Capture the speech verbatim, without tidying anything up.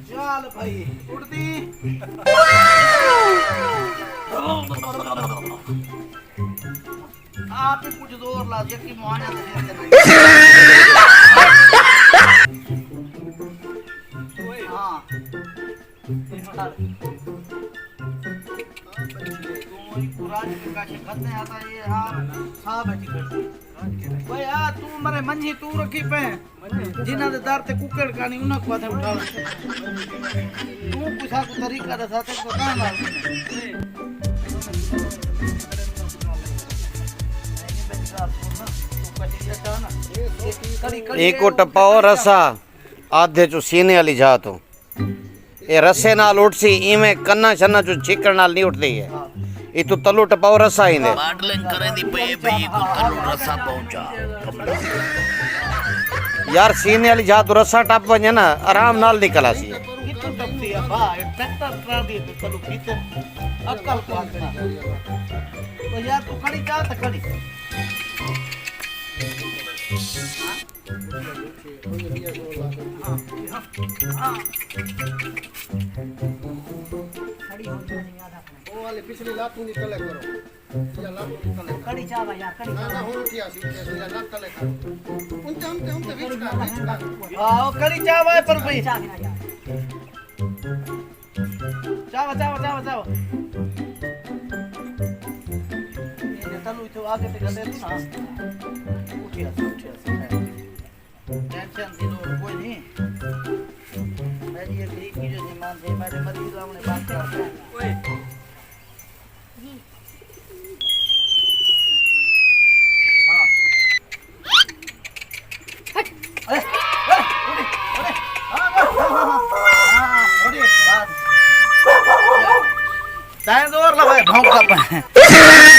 چال بھائی، اٹھدی۔ آپ ہی کچھ زور لا، یقین مانے تے پھر تے نہیں۔ ہاں۔ توں ہی پورا جی کا شکھتے آتا یہ ہاں، صاحب ہے ٹکٹ۔ اوئے آ، توں مرے منجھی توں رکھی پئے۔ جنہاں دے در تے ککڑ کانی، انہاں کوں آدھے اٹھاوݨ۔ توں کوئی ساکوں طریقہ ݙسا، تیکوں تاں نال۔ ایکوں ٹپاؤ رسا، آدھے چوں سینے آلی جھا توں۔ اے رسے نال اٹھسی، ایویں کناں شناں چوں چھکڑ نال نی اٹھدی ہے۔ اتوں تلو ٹپاؤ رسا ایندے۔ ماڈلنگ کریندی پئی ہے بھئی، کو تلو رسا پہنچا۔ یار سینے آلی جھا توں رسا ٹپ ونڄے نا، آرام نال نکل آسی۔ کتھوں ٹپسی ابا؟ اے ٹریکٹر ٹرالی تے تلو کیتے عقل کوں ہتھ نہ۔ او یار توں کھڑی چا تے کھڑی۔ کھڑی ہو جائے یاد رکھنا۔ او والے پچھلی لاتوں دی تلے کرو۔ یا لات دی تلے کرو۔ کڑی چاوا یار، کڑی نہ، نہ، چاوا۔ ہن اٹھیا سی، اٹھیا سی، یا لات تلے کرو۔ ان تے، ان تے، ان تے وچ کر، وچ کر۔ آؤ، کڑی چاوا ہے پر بھئی۔ چاوا یار۔ چاوا، چاوا، چاوا، چاوا۔ یہ تلو اتھوں آگے تے گھدے توں نا۔ اٹھیا سی، اٹھیا سی۔ ٹینشن دی لوڑ کوئی نہیں۔ میری ایک ریکی جو جی مان دے، میرے مریض آونے بات کرتے ہیں۔ ہاں۔ اے، اے، اے، اے، ہاں، ہاں، ہاں، ہاں، ہاں، ہاں، بس۔ تیں زور لگائے، بھونکدا پئے۔